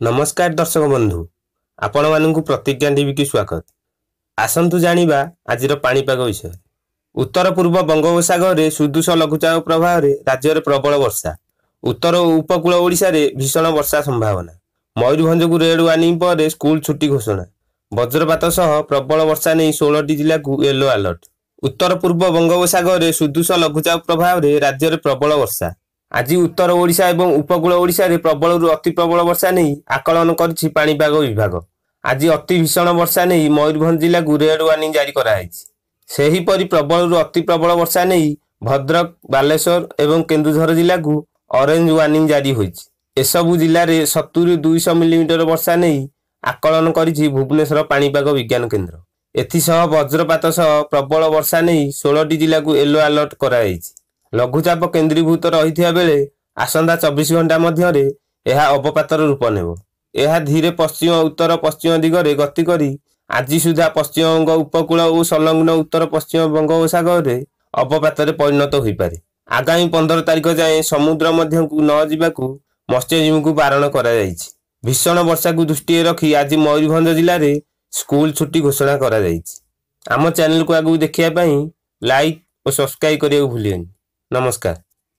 ନମସ୍କାର ଦର୍ଶକ ବନ୍ଧୁ, ଆପଣମାନଙ୍କୁ ପ୍ରତିଜ୍ଞା ଟିଭିକି ସ୍ୱାଗତ। ଆସନ୍ତୁ ଜାଣିବା ଆଜିର ପାଣିପାଗ ବିଷୟରେ। ଉତ୍ତର ପୂର୍ବ ବଙ୍ଗୋପସାଗରରେ ସୁଦୃଶ ଲଘୁଚାପ ପ୍ରଭାବରେ ରାଜ୍ୟରେ ପ୍ରବଳ ବର୍ଷା। ଉତ୍ତର ଓ ଉପକୂଳ ଓଡ଼ିଶାରେ ଭୀଷଣ ବର୍ଷା ସମ୍ଭାବନା। ମୟୂରଭଞ୍ଜକୁ ରେଡ୍ ୱାର୍ଣ୍ଣିଂ ପରେ ସ୍କୁଲ ଛୁଟି ଘୋଷଣା। ବଜ୍ରପାତ ସହ ପ୍ରବଳ ବର୍ଷା ନେଇ 16ଟି ଜିଲ୍ଲାକୁ ୟେଲୋ ଆଲର୍ଟ। ଉତ୍ତର ପୂର୍ବ ବଙ୍ଗୋପସାଗରରେ ସୁଦୃଶ ଲଘୁଚାପ ପ୍ରଭାବରେ ରାଜ୍ୟରେ ପ୍ରବଳ ବର୍ଷା। ଆଜି ଉତ୍ତର ଓଡ଼ିଶା ଏବଂ ଉପକୂଳ ଓଡ଼ିଶାରେ ପ୍ରବଳରୁ ଅତି ପ୍ରବଳ ବର୍ଷା ନେଇ ଆକଳନ କରିଛି ପାଣିପାଗ ବିଭାଗ। ଆଜି ଅତି ଭୀଷଣ ବର୍ଷା ନେଇ ମୟୂରଭଞ୍ଜ ଜିଲ୍ଲାକୁ ରେଡ୍ ୱାର୍ଣ୍ଣିଂ ଜାରି କରାଯାଇଛି। ସେହିପରି ପ୍ରବଳରୁ ଅତି ପ୍ରବଳ ବର୍ଷା ନେଇ ଭଦ୍ରକ, ବାଲେଶ୍ୱର ଏବଂ କେନ୍ଦୁଝର ଜିଲ୍ଲାକୁ ଅରେଞ୍ଜ ୱାର୍ଣ୍ଣିଂ ଜାରି ହୋଇଛି। ଏସବୁ ଜିଲ୍ଲାରେ 70 200 ମିଲିମିଟର ବର୍ଷା ନେଇ ଆକଳନ କରିଛି ଭୁବନେଶ୍ୱର ପାଣିପାଗ ବିଜ୍ଞାନ କେନ୍ଦ୍ର। ଏଥିସହ ବଜ୍ରପାତ ସହ ପ୍ରବଳ ବର୍ଷା ନେଇ 16ଟି ଜିଲ୍ଲାକୁ ୟେଲୋ ଆଲର୍ଟ କରାଯାଇଛି। ଲଘୁଚାପ କେନ୍ଦ୍ରୀଭୂତ ରହିଥିବା ବେଳେ ଆସନ୍ତା 24 ଘଣ୍ଟା ମଧ୍ୟରେ ଏହା ଅବପାତର ରୂପ ନେବ। ଏହା ଧୀରେ ପଶ୍ଚିମ ଉତ୍ତର ପଶ୍ଚିମ ଦିଗରେ ଗତି କରି ଆଜି ସୁଦ୍ଧା ପଶ୍ଚିମବଙ୍ଗ ଉପକୂଳ ଓ ସଂଲଗ୍ନ ଉତ୍ତର ପଶ୍ଚିମ ବଙ୍ଗୋପସାଗରରେ ଅବପାତରେ ପରିଣତ ହୋଇପାରେ। ଆଗାମୀ 15 ତାରିଖ ଯାଏଁ ସମୁଦ୍ର ମଧ୍ୟକୁ ନ ଯିବାକୁ ମତ୍ସ୍ୟଜୀବୀଙ୍କୁ ବାରଣ କରାଯାଇଛି। ଭୀଷଣ ବର୍ଷାକୁ ଦୃଷ୍ଟିରେ ରଖି ଆଜି ମୟୂରଭଞ୍ଜ ଜିଲ୍ଲାରେ ସ୍କୁଲ ଛୁଟି ଘୋଷଣା କରାଯାଇଛି। ଆମ ଚ୍ୟାନେଲକୁ ଆଗକୁ ଦେଖିବା ପାଇଁ ଲାଇକ୍ ଓ ସବସ୍କ୍ରାଇବ୍ କରିବାକୁ ଭୁଲିବେନି। ନମସ୍କାର।